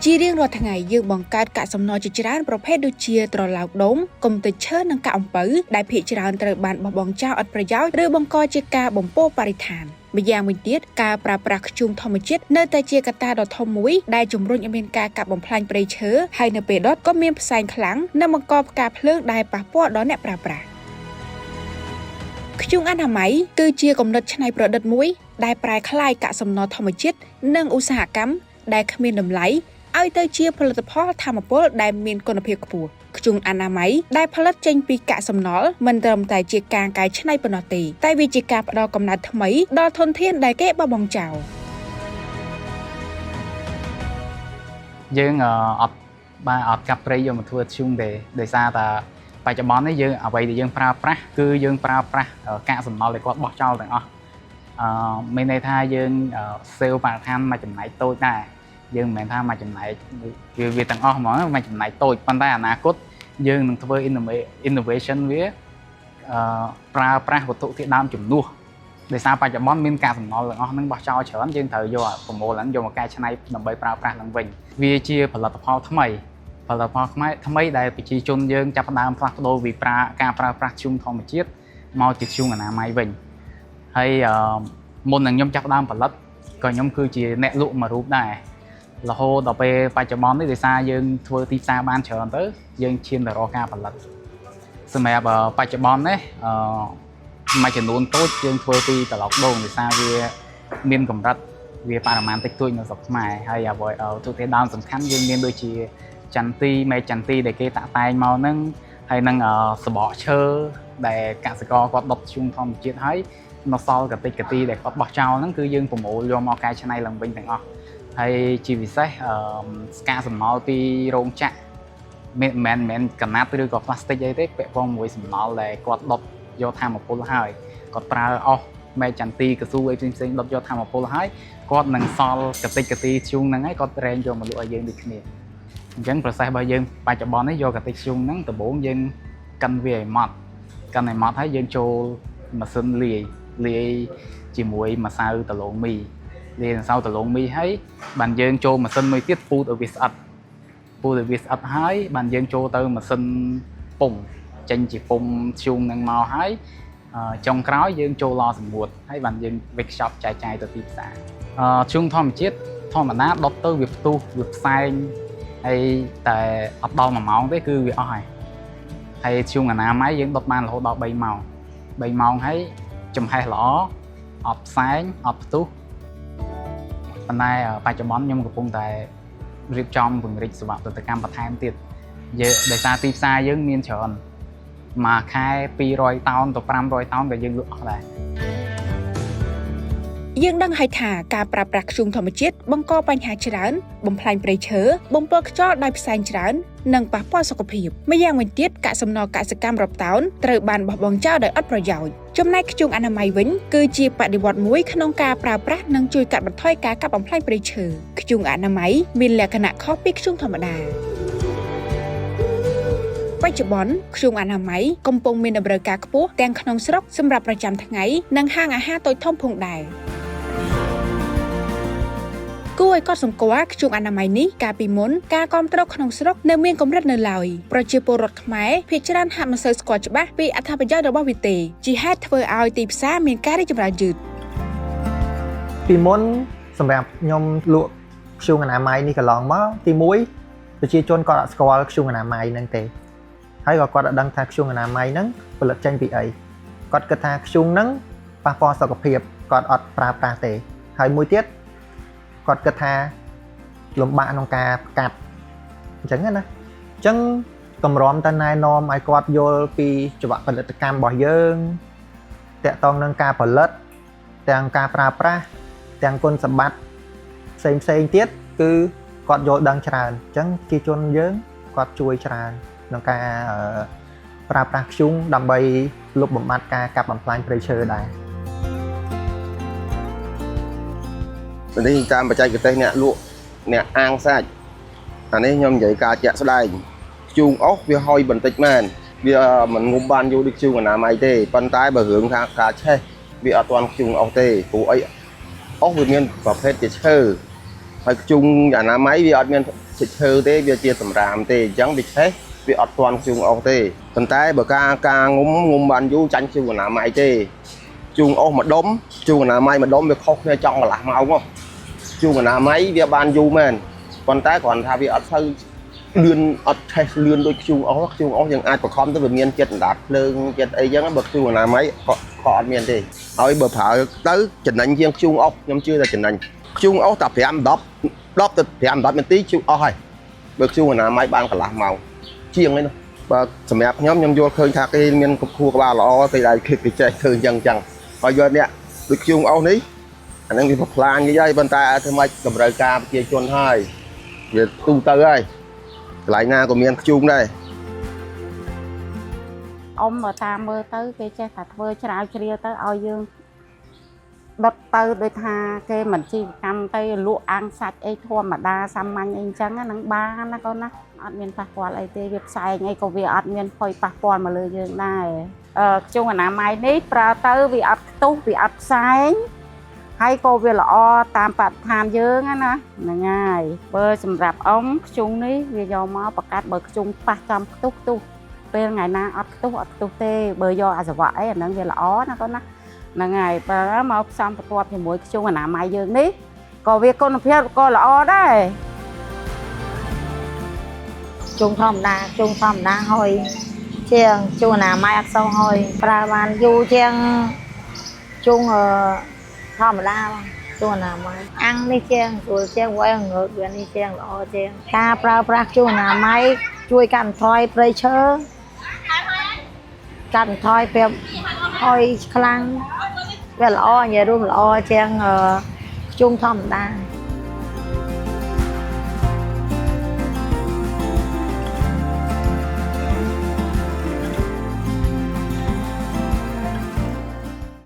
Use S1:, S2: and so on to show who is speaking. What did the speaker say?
S1: ជារៀងរាល់ថ្ងៃយើងបង្កើតកាកសំណល់ជាច្រើនប្រភេទដូចជាត្រឡោកដូង កំទេចឈើនិងកាកអំពៅដែលភាគច្រើនត្រូវបានបោះបង់ចោលឥតប្រយោជន៍ឬបង្កជាការបំពុលបរិស្ថានម្យ៉ាងវិញទៀតការប្រើប្រាស់ធ្យូងធម្មជាតិនៅតែជាកត្តាដ៏ធំមួយដែលជំរុញឲ្យមានការកាប់បំផ្លាញព្រៃឈើហើយនៅពេលដុតក៏មានផ្សែងខ្លាំងនិងបង្កផ្កាភ្លើងដែលប៉ះពាល់ដល់អ្នកប្រើប្រាស់ធ្យូងអនាម័យគឺជាគំនិតច្នៃប្រឌិតមួយដែលប្រែក្លាយកាកសំណល់ធម្មជាតិនិងឧស្សាហកម្មដែលគ្មានតម្លៃឲ្យទៅជាផលិតផលថាមពលដែលមានគុណភាពខ្ពស់ធ្យូងអនាម័យដែលផលិតចេញពីកាកសំណល់មិនត្រឹមតែជាការកែច្នៃប៉ុណ្ណោះទេតែវាជាការផ្ដល់កំណើតថ្មីដល់ធនធានដែលគេបោះបង់ចោល។
S2: យើងអត់បាទអត់កាប់ព្រៃយកមកធ្វើធ្យូងទេដោយសារតែបច្ចុប្បន្ននេះយើងអ្វីដែលយើងប្រើប្រាស់គឺយើងប្រើប្រាស់កាកសំណល់ដែលគាត់បោះចោលទាំងអស់មានន័យថាយើង save បរិស្ថានមួយចំណែកតូចដែរយើងមិនមែនថាមួយចំណែកវាទាំងអស់ហ្មងមួយចំណែកតូចប៉ុន្តែអនាគតយើងនឹងធ្វើ innovation វាប្រើប្រាស់វត្ថុធាតុដើមជំនួសដោយសារបច្ចុប្បន្នមានកាកសំណល់ទាំងអស់ហ្នឹងបោះចោលច្រើនយើងត្រូវយកប្រមូលហ្នឹងយកមកកែច្នៃដើម្បីប្រើប្រាស់ឡើងវិញវាជាផលិតផលថ្មីផលិតផលខ្មែរថ្មីដែលប្រជាជនយើងចាប់ផ្ដើមផ្លាស់ប្ដូរពីប្រើការប្រើប្រាស់ធ្យូងធម្មជាតិមកជាធ្យូងអនាម័យវិញហើយមុននឹងខ្ញុំចាប់ផ្ដើមផលិតក៏ខ្ញុំគឺជាអ្នកលក់មួយរូបដែររហូតដល់ពេលបច្ចុប្បន្ននេះដោយសារយើងធ្វើទីផ្សារបានច្រើនទៅយើងឈានទៅរកការផលិតសម្រាប់បច្ចុប្បន្ននេះមួយចំនួនតូចយើងធ្វើពីត្រឡោកដូងដោយសារវាមានកម្រិតវាបរិមាណតិចតួចនៅស្រុកខ្មែរហើយអ្វីទូទេដើមសំខាន់យើងមានដូចជាចន្ទីមែកចន្ទីដែលគេតាក់តែងមកហ្នឹងហើយនឹងសបកឈើដែលកសិករគាត់ដុតធ្យូងធម្មជាតិហើយនៅសល់កតិចកទីដែលគាត់បោះចោលហ្នឹងគឺយើងប្រមូលយកមកកែច្នៃឡើងវិញទាំងអស់ហើយជាពិសេសស្កាកសំណល់ពីរោងចក្រមិនមែនមិនកណាត់ឬក៏ផ្លាស្ទិកអីទេពាក់ព័ន្ធមួយសំណល់ដែលគាត់ដុតយកថាមពលហើយគាត់ប្រើអស់មែកចន្ទីកស៊ូអីផ្សេងៗដុតយកថាមពលហើយគាត់នឹងសល់កតិចកទីធ្យូងហ្នឹងហើយគាត់រែងយកមកលក់ឲ្យយើងដូចគ្នាអញ្ចឹង process របស់យើងបច្ចុប្បន្ននេះយកកតិចធ្យូងហ្នឹងដំបូងយើងកិនវាឲ្យម៉ត់កិនឲ្យម៉ត់ហើយយើងចូលម៉ាស៊ីនលាយលាយជាមួយម្សៅដំឡូងមីលាយម្សៅដំឡូងមីហើយបានយើងចូលម៉ាស៊ីនមួយទៀតពូតឲ្យវាស្អិតពូតឲ្យវាស្អិតហើយបានយើងចូលទៅម៉ាស៊ីនពុំចេញជាពុំធ្យូងហ្នឹងមកហើយចុងក្រោយយើងចូលឡសម្ងួតហើយបានយើងវេចខ្ចប់ចែកចាយទៅទីផ្សារធ្យូងធម្មជាតិធម្មតាដុតទៅវាផ្ទុះវាផ្សែងហើយតែអត់ដល់1ម៉ោងទេគឺវាអស់ហើយហើយធ្យូងអនាម័យយើងដុតបានរហូតដល់3ម៉ោង3ម៉ោងហើយចំហេះល្អអត់ផ្សែងអត់ផ្ទុះប៉ុន្តែបច្ចុប្បន្នខ្ញុំកំពុងតែរៀបចំពង្រីកសេវាផលិតកម្មបន្ថែមទៀតយើងដោយសារទីផ្សារយើងមានច្រើនមួយខែ200តោនទៅ500តោនក៏យើងលក់អស់ដែរ។
S1: យើងដឹងហើយថាការប្រើប្រាស់ធ្យូងធម្មជាតិបង្កបញ្ហាច្រើនបំផ្លាញព្រៃឈើបំពុលខ្យល់ដោយផ្សែងច្រើននិងប៉ះពាល់សុខភាពម្យ៉ាងវិញទៀតកាកសំណល់កសិកម្មរាប់តោនត្រូវបានបោះបង់ចោលដោយឥតប្រយោជន៍ចំណែកធ្យូងអនាម័យវិញគឺជាបដិវត្តន៍មួយក្នុងការប្រើប្រាស់និងជួយកាត់បន្ថយការកាប់បំផ្លាញព្រៃឈើធ្យូងអនាម័យមានលក្ខណៈខុសពីធ្យូងធម្មតាបច្ចុប្បន្នធ្យូងអនាម័យកំពុងមានតម្រូវការខ្ពស់ទាំងក្នុងស្រុកសម្រាប់ប្រចាំថ្ងៃនិងហាងអាហារតូចធំផងដែរ។ គួរឲ្យកត់សម្គាល់ធ្យូងអនាម័យនេះកាលពីមុនការគ្រប់គ្រងក្នុងស្រុកនៅមានកម្រិតនៅឡើយប្រជាពលរដ្ឋខ្មែរភាគច្រើនហាក់មិនសូវស្គាល់ច្បាស់ពីអត្ថប្រយោជន៍របស់វាទេជាហេតុធ្វើឲ្យទីផ្សារមានការរីកចម្រើនយឺត។
S3: ពីមុនសម្រាប់ខ្ញុំលក់ធ្យូងអនាម័យនេះកន្លងមកទី1ប្រជាជនគាត់អត់ស្គាល់ធ្យូងអនាម័យហ្នឹងទេហើយក៏គាត់អត់ដឹងថាធ្យូងអនាម័យហ្នឹងផលិតចេញពីអីគាត់គិតថាធ្យូងហ្នឹងប៉ះពាល់សុខភាពគាត់អត់ប្រើប្រាស់ទេហើយមួយទៀតគាត់គិតថាលំបាកក្នុងការកាត់អញ្ចឹងណាអញ្ចឹងតម្រាំតែណែនាំឲ្យគាត់យល់ពីចង្វាក់ផលិតកម្មរបស់យើងតាក់ទងនឹងការផលិតទាំងការប្រើប្រាស់ទាំងគុណសម្បត្តិផ្សេងផ្សេងទៀតគឺគាត់យល់ដឹងច្រើនអញ្ចឹងប្រជាជនយើងគាត់ជួយច្រើនក្នុងការប្រើប្រាស់ធ្យូងដើម្បីលុបបំបាត់ការកាប់បំផ្លាញព្រៃឈើដែរ។
S4: នេះតាមបច្ចេកទេសអ្នកលក់អ្នកអាងសាច់អានេះខ្ញុំនិយាយការជាក់ស្ដែងធ្យូងអស់វាហុយបន្តិចមែនវាមិនងុំបានយូរដូចធ្យូងអនាម័យទេប៉ុន្តែបើរឿងថាការឆេះវាអត់ទាន់ធ្យូងអស់ទេព្រោះអីអស់វាមានប្រភេទជាឈើហើយធ្យូងអនាម័យវាអត់មាន ជាឈើទេវាជាសម្រាមទេអញ្ចឹងវាឆេះវាអត់ទាន់ធ្យូងអុសទេប៉ុន្តែបើការការងុំងុំបានយូរចាញ់ធ្យូងអនាម័យទេធ្យូងអុសម្ដុំធ្យូងអនាម័យម្ដុំវាខុសគ្នាចង់កន្លះម៉ោងហ៎ធ្យូងអនាម័យវាបានយូរមែនប៉ុន្តែគ្រាន់ថាវាអត់សូវលឿនអត់ឆេះលឿនដូចធ្យូងអុសធ្យូងអុសយើងអាចបខំទៅវាមានចិត្តអណ្ដាតភ្លើងចិត្តអីចឹងបើធ្យូងអនាម័យក៏ក៏អត់មានទេហើយបើប្រើទៅចំណេញជាងធ្យូងអុសខ្ញុំជឿថាចំណេញធ្យូងអុសតែ5 10 10ទៅ5 10នាទីធ្យូងអស់ហើយបើធ្យូងអនាម័យបានកន្លះម៉ោងជាងឯនោះបើសម្រាប់ខ្ញុំខ្ញុំយល់ឃើញថាគេមានខួរក្បាលល្អគេដែរគេចេះធ្វើអញ្ចឹងអញ្ចឹងហើយយកនេះដូចធ្យូងអុសនេះអាហ្នឹងវាប្រផ្លាញគេហើយប៉ុន្តែធ្វើម៉េចតម្រូវការប្រជាជនហើយវាទូទៅហើយកន្លែងណាក៏មានធ្យូងដែរ
S5: អ៊ំបើតាមមើលទៅគេចេះតែធ្វើច្រាវជ្រាវទៅឲ្យយើងដុតទៅដោយថាគេមិនជីវកម្មទៅលក់អាំងសាច់អីធម្មតាសាមញ្ញអីអញ្ចឹងហ្នឹងបានណាកូនណាអត់មានប៉ះពាល់អីទេវាផ្សែងអីក៏វាអត់មានផុយប៉ះពាល់មកលើយើងដែរអឺខ្ជុងអនាម័យនេះប្រើទៅវាអត់ខ្ទុះវាអត់ផ្សែងហើយក៏វាល្អតាមបរិស្ថានយើងណាហ្នឹងហើយបើសម្រាប់អ៊ំខ្ជុងនេះវាយកមកប្រកាសបើខ្ជុងប៉ះចំខ្ទុះខ្ទុះ ពេលថ្ងៃណាអត់ខ្ទុះអត់ខ្ទុះទេបើយកអាសវៈអីអាហ្នឹងវាល្អណាកូនណាហ្នឹងហើយបើមកផ្សំបន្ទាប់ជាមួយខ្ជុងអនាម័យយើងនេះក៏វាគុណភាពក៏ល្អដែរ
S6: ជុងធម្មតាជុងធម្មតាហុយជាងជុងអនាម័យអត់សូវហុយប្រើបានយូរជាងជុងអឺធម្មតាបងជុងអនាម័យអាំងនេះជាងស្រួលជាងវាយងើកវានេះជាងល្អជាងការប្រើប្រាស់ជុងអនាម័យជួយកាត់បន្ថយព្រៃឈើកាត់បន្ថយភាពហុយខ្លាំងវាល្អនិយាយរួមល្អជាងអឺជុងធម្មតា។